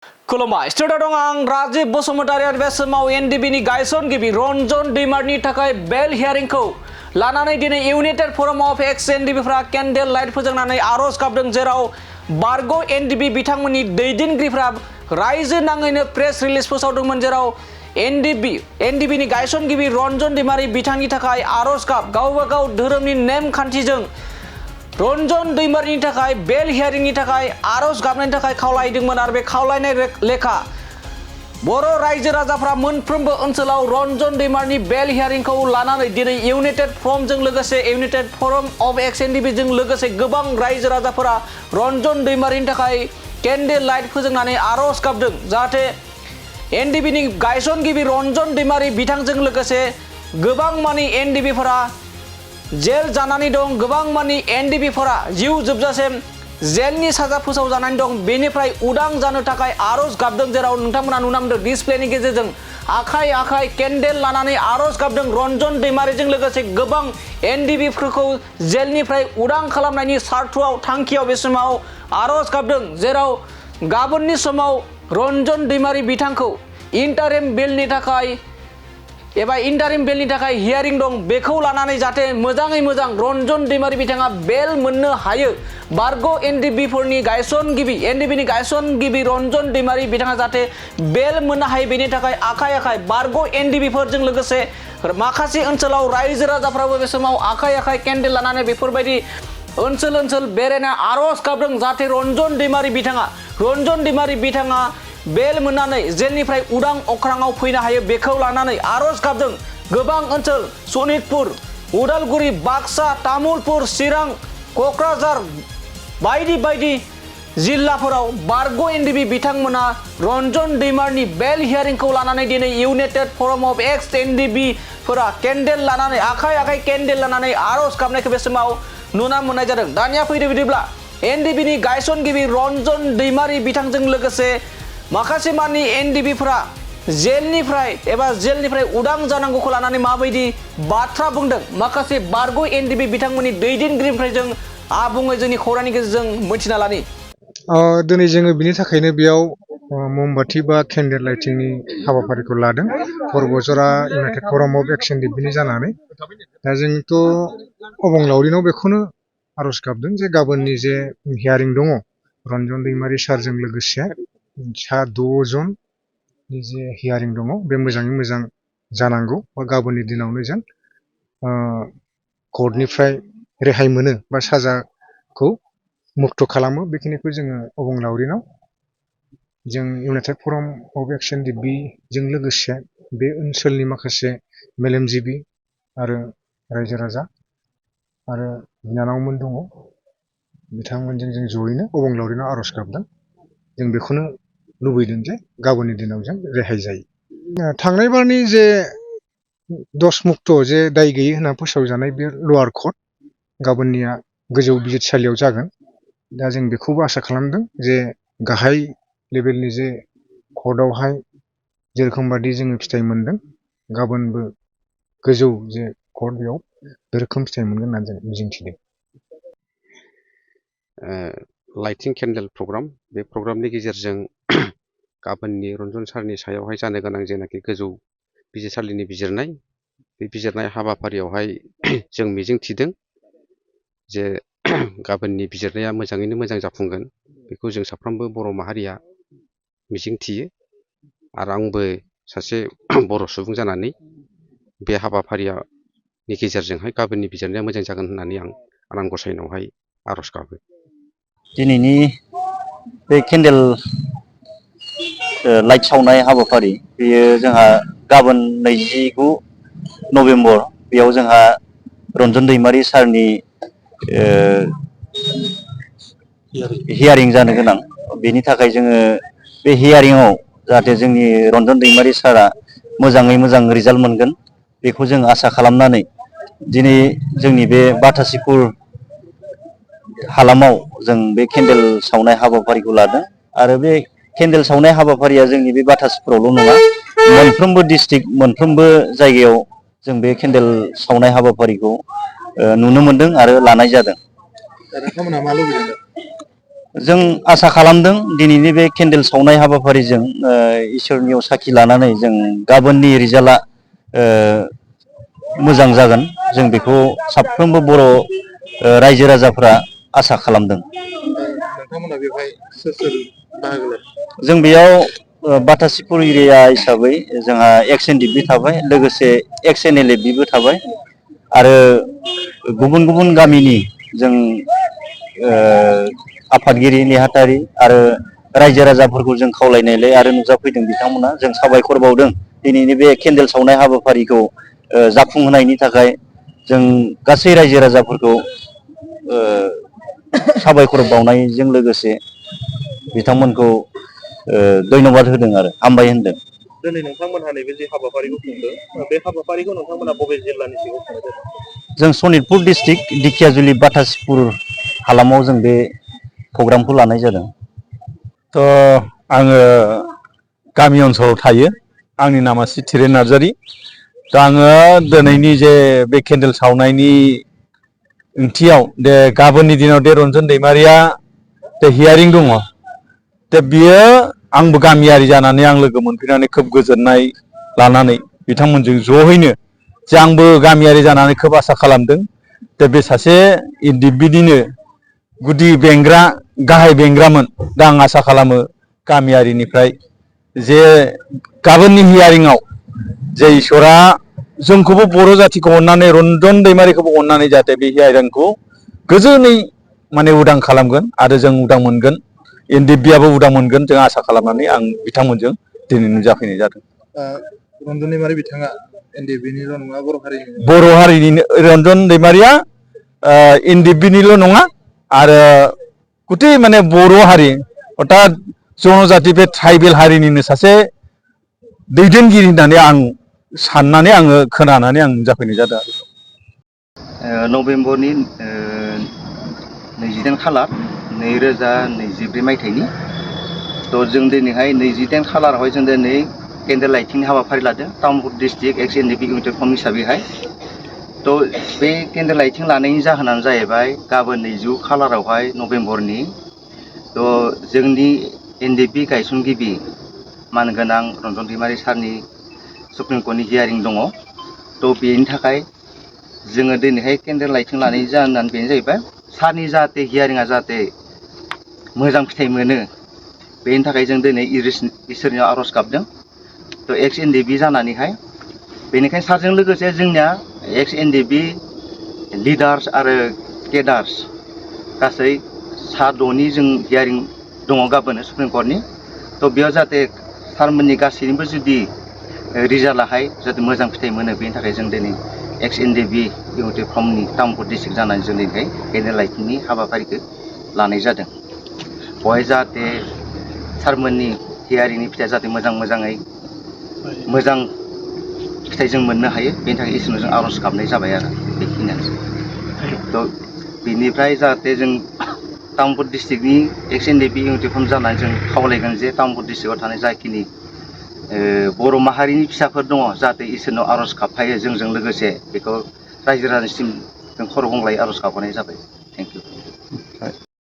खुलुमबाय स्टुडिअ दं आं राजीव बसुमतारी आरो बे समाव एनडिबिनि गायसनगिरि रन्जन दैमारिनि थाखाय बेल हियारिंखौ लानानै दिनै इउनाइटेड फराम अफ एक्स एनडिबिफ्रा केन्डेल लाइट फोजोंनानै आर'ज गाबदों, जेराव बारग' एनडिबि बिथांमोननि दैदेनगिरिफ्रा रायजो नाङैनो प्रेस रिलिज फोसावदोंमोन, जेराव एनडिबिनि गायसनगिरि रन्जन दैमारि बिथांनि थाखाय आर'ज गावबा गाव धोरोमनि नेमखान्थिजों रन्जन दैमारिनि थाखाय बेल हियारिंनि थाखाय आर'ज गाबनायनि थाखाय खावलायदोंमोन। आरो बे खावलायनाय लेखा बर' रायजो राजाफ्रा मोनफ्रोमबो ओनसोलाव रन्जन दैमारिनि बेल हियारिंखौ लानानै दिनै इउनाइटेड फराम अफ एक्स एनडिबिजों लोगोसे गोबां रायजो राजाफोरा रन्जन दैमारिनि थाखाय केन्डेल लाइट फोजोंनानै आर'ज गाबदों, जाहाथे एनडिबिनि गायसनगिरि रन्जन दैमारि बिथांजों लोगोसे गोबां मानि एनडिबिफोरा जेल जानानै दं, गोबां मानि एनडिबिफोरा जिउ जोबजासिम जेलनि साजा फोसावजानानै दं, बेनिफ्राय उदां जानो थाखाय आर'ज गाबदों। जेराव नोंथांमोना नुना मोन्दों डिसप्लेनि गेजेरजों आखाइ आखाइ केन्डेल लानानै आर'ज गाबदों। रन्जन दैमारिजों लोगोसे गोबां एनडिबिफोरखौ जेलनिफ्राय उदां खालामनायनि सार्थआव थांखियाव बे समाव आर'ज गाबदों, जेराव गाबोननि समाव रन्जन दैमारि बिथांखौ इन्टारिम बेलनि थाखाय हियारिं दं, बेखौ लानानै जाहाथे मोजाङै मोजां रन्जन दैमारि बिथाङा बेल मोननो हायो। बारग' एनडिबिनि गायसनगिरि रन्जन दैमारि बिथाङा जाहाथे बेल मोननो हायो, बेनि थाखाय आखाइ आखाइ बारग' एनडिबिफोरजों लोगोसे माखासे ओनसोलाव रायजो राजाफ्राबो बे समाव आखाइ आखाइ केन्डेल लानानै बेफोरबायदि ओनसोल बेरायना आर'ज गाबदों, जाहाथे रन्जन दैमारि बिथाङा बेल मोननानै जेलनिफ्राय उदां अख्राङाव फैनो हायो, बेखौ लानानै आर'ज गाबदों। गोबां ओनसोल सनितपुर, उदालगुरि, बाक्सा, तामुलपुर, चिरां, क'क्राझार बायदि जिल्लाफोराव बारग' एनडिबि बिथांमोना रन्जन दैमारिनि बेल हियारिंखौ लानानै दिनै United Front of X एनडिबिफोरा candle लानानै आखाइ आखाइ केन्डेल लानानै आर'ज गाबनायखौ बे समाव नुना मोननाय जादों। दानिया फैदो बिदिब्ला एनडिबिनि गायसनगिरि रन्जन दैमारि बिथांजों लोगोसे माखासे मानि एनडिबिफोरा जेलनिफ्राय उदां जानांगौखौ लानानै माबायदि बाथ्रा बुंदों, माखासे बारग' एनडिबि बिथांमोननि दैदेनगिरिनिफ्राय जों आबुङै जोंनि खौरांनि गेजेरजों मिथिना लानि। दिनै जोङो बिनि थाखायनो बेयाव ममबाति बा केन्डेल लाइटिंनि हाबाफारिखौ लादों, बरबजरा इउनाइटेड फराम अफ एक्स एनडिबिनि जानानै। दा जोंथ' अबंलावरिनाव बेखौनो आर'ज गाबदों जे गाबोननि जे हियारिं दङ रन्जन दैमारि सारजों लोगोसे 6 जननि जे हियारिं दङ बे मोजाङै मोजां जानांगौ, बा गाबोननि दिनावनो जों कर्टनिफ्राय रेहाय मोनो बा साजाखौ मुक्त खालामो। बेखिनिखौ जोङो अबंलावरिनाव जों इउनाइटेड फराम अफ एक्स एनडिबिजों लोगोसे बे ओनसोलनि माखासे मेलेमजिबि आरो रायजो राजा आरो बिनानावमोन दङ, बिथांमोनजों जों जयैनो अबंलावरिनाव आर'ज गाबदों। जों बेखौनो लुबैदों जे गाबोननि दिनाव जों रेहाय जायो। थांनाय बारनि जे दस मुक्त जे दाय गैयै होनना फोसावजानाय बे लवार कर्ट, गाबोननिया गोजौ बिजिरसालियाव जागोन। दा जों बेखौबो आसा खालामदों जे गाहाय लेभेलनि जे कर्टआवहाय जेरोखोम बादि जोङो फिथाइ मोनदों, गाबोनबो गोजौ जे कर्ट बेयाव बे रोखोम फिथाइ मोनगोन होननानै जों मिजिंथिदों। लाइटिं केन्डेल प्रग्राम, बे प्रग्रामनि गेजेरजों गाबोननि रन्जन सारनि सायावहाय जानो गोनां जेनाखि गोजौ बिजिरसालिनि बिजिरनाय, बे बिजिरनाय हाबाफारियावहाय जों मिजिंथिदों जे गाबोननि बिजिरनाया मोजाङैनो मोजां जाफुंगोन, बेखौ जों साफ्रोमबो बर' माहारिया मिजिंथियो। आरो आंबो सासे बर' सुबुं जानानै बे हाबाफारिनि गेजेरजोंहाय गाबोननि बिजिरनाया मोजां जागोन होननानै आं आनान गसाइनावहाय आर'ज गाबो। दिनैनि बे केन्डेल लाइट सावनाय हाबाफारि, बेयो जोंहा गाबोन 29 नभेम्बर, बेयाव जोंहा रन्जन दैमारि सारनि हियारिं जानो गोनां। बेनि थाखाय जोङो बे हियारिंआव जाहाथे जोंनि रन्जन दैमारि सारा मोजाङै मोजां रिजाल्ट मोनगोन, बेखौ जों आसा खालामनानै दिनै जोंनि बे बाथासिपुर हालामाव जों बे केन्डेल सावनाय हाबाफारिखौ लादों। आरो बे केन्डेल सावनाय हाबाफारिया जोंनि बे बाथासिपुरावल' नङा, मोनफ्रोमबो डिस्ट्रिक्ट, मोनफ्रोमबो जायगायाव जों बे केन्डेल सावनाय हाबाफारिखौ नुनो मोनदों आरो लानाय जादों। नोंथांमोनहा मा लुबैदों? जों आसा खालामदों दिनैनि बे केन्डेल सावनाय हाबाफारिजों इसोरनियाव साखि लानानै जों गाबोननि रिजाल्टआ मोजां जागोन जों बेखौ साफ्रोमबो बर' रायजो राजाफ्रा आसा खालामदों। नोंथांमोना बेवहाय सोर सोर बाहागो लादों? जों बेयाव बाटासिपुर एरिया हिसाबै जोंहा एक्स एनडिपि थाबाय, लोगोसे एक्स एनएलएफबिबो थाबाय आरो गुबुन गुबुन गामिनि जों आफादगिरि नेहाथारि आरो रायजो राजाफोरखौ जों खावलायनायलाय आरो नुजाफैदों बिथांमोना जों साबायखर बावदों दिनैनि बे केन्डेल सावनाय हाबाफारिखौ जाफुंहोनायनि थाखाय जों गासै रायजो राजाफोरखौ साबायखर बावनायजों लोगोसे बिथांमोनखौ धन्यबाद होदों आरो हामबाय होनदों। दिनै नोंथांमोनहा नैबे जे हाबाफारिखौ खुंदों बे हाबाफारिखौ नोंथांमोना बबे जिल्लानि सिङाव खुंनाय जादों? जों सनितपुर डिस्ट्रिक्ट दिखियाजुलि बाटासिपुर हालामाव जों बे प्रग्रामखौ लानाय जादों। थ' आङो गामि ओनसोलाव थायो। आंनि नामा सिथिरे नार्जारि। दा आङो दिनैनि जे बे केन्डेल सावनायनि ओंथियाव दे गाबोननि दिनाव दे रन्जन दैमारिया दे हियारिं दङ। दा बियो आंबो गामियारि जानानै आं लोगो मोनफैनानै खोब गोजोननाय लानानै बिथांमोनजों ज'हैनो जे आंबो गामियारि जानानै खोब आसा खालामदों दा बे सासे एनडिएफबिनिनो गुदि बेंग्रा गाहाय बेंग्रामोन। दा आं आसा खालामो गामियारिनिफ्राय जे गाबोननि हियारिंआव जे इसोरा जोंखौबो बर' जाथिखौ अननानै रन्जन दैमारिखौबो अननानै जाहाथे बे हियारिंखौ गोजोनै माने उदां खालामगोन आरो जों उदां मोनगोन, एनडिएफबिआबो उदां मोनगोन जों आसा खालामनानै आं बिथांमोनजों दिनै नुजाफैनाय जादों। रन्जन दैमारि बिथाङा एनडिएफबिनिल' नङा बर' हारिनिनो रन्जन दैमारिया एनडिएफबिनिल' नङा आरो गुथै माने बर' हारि अर्थात जनजाति बे ट्राइबेल हारिनिनो सासे दैदेनगिरि होननानै आं साननानै आङो खोनानानै आं नुजाफैनाय जादों आरो। नभेम्बरनि 28 खालार 2024 मायथाइनि थ' जों दिनैहाय 28 खालारावहाय जों दिनै केन्डेल लाइटिंनि हाबाफारि लादों तामुलपुर डिस्ट्रिक्ट एक्स एनडिएफबि इउनिटेड फर्म हिसाबैहाय। थ' बे केन्डेल लाइटिं लानायनि जाहोनानो जाहैबाय गाबोन 20 खालारावहाय नभेम्बरनि थ' जोंनि एनडिएफबि गायसनगिरि मानगोनां रन्जन दैमारि सारनि सुप्रिम कर्टनि हियारिं दङ। थ' बेनि थाखाय जोङो दिनैहाय केन्डेल लाइटिं लानायनि जाहोनानो बेनो जाहैबाय सारनि जाहाथे हियारिंआ जाहाथे मोजां फिथाइ मोनो बेनि थाखाय जों दिनै इसोरनियाव आर'ज गाबदों। थ' एक्स एनडिएफबि जानानैहाय बेनिखायनो सारजों लोगोसे जोंनिया एक्स एनडिएफबि लिडार्स आरो केडार्स गासै सा 6नि जों हियारिं दङ गाबोन सुप्रिम कर्टनि। थ' बेयाव जाहाथे सारमोननि गासैनिबो जुदि रिजाल्टआहाय जाहाथे मोजां फिथाइ मोनो बेनि थाखाय जों दिनै एक्स एनडिएफबि इउनिटेड फर्मनि तामुलपुर डिस्ट्रिक्ट जानानै जों दिनैहाय केन्डेल लाइटिंनि हाबाफारिखौ लानाय जादों। बेवहाय जाहाथे सारमोननि हियारिंनि फिथाइया जाहाथे मोजाङै मोजां फिथाइ जों मोननो हायो बेनि थाखाय इसोरनाव जों आर'ज गाबनाय जाबाय आरो बेखिनियानो। थ' बिनिफ्राय जाहाथे जों तामुलपुर डिस्ट्रिक्टनि एक्स एनडिएफबि इउनिटेड फर्म जानानै जों खावलायगोन जे तामुलपुर डिस्ट्रिक्टआव थानाय जाखिनि बर' माहारिनि फिसाफोर दङ जाहाथे इसोरनाव आर'ज गाबफायो जोंजों लोगोसे बेखौ रायजो राजानिसिम जों खर' गंग्लायै आर'ज गाबहरनाय जाबाय। Thank you.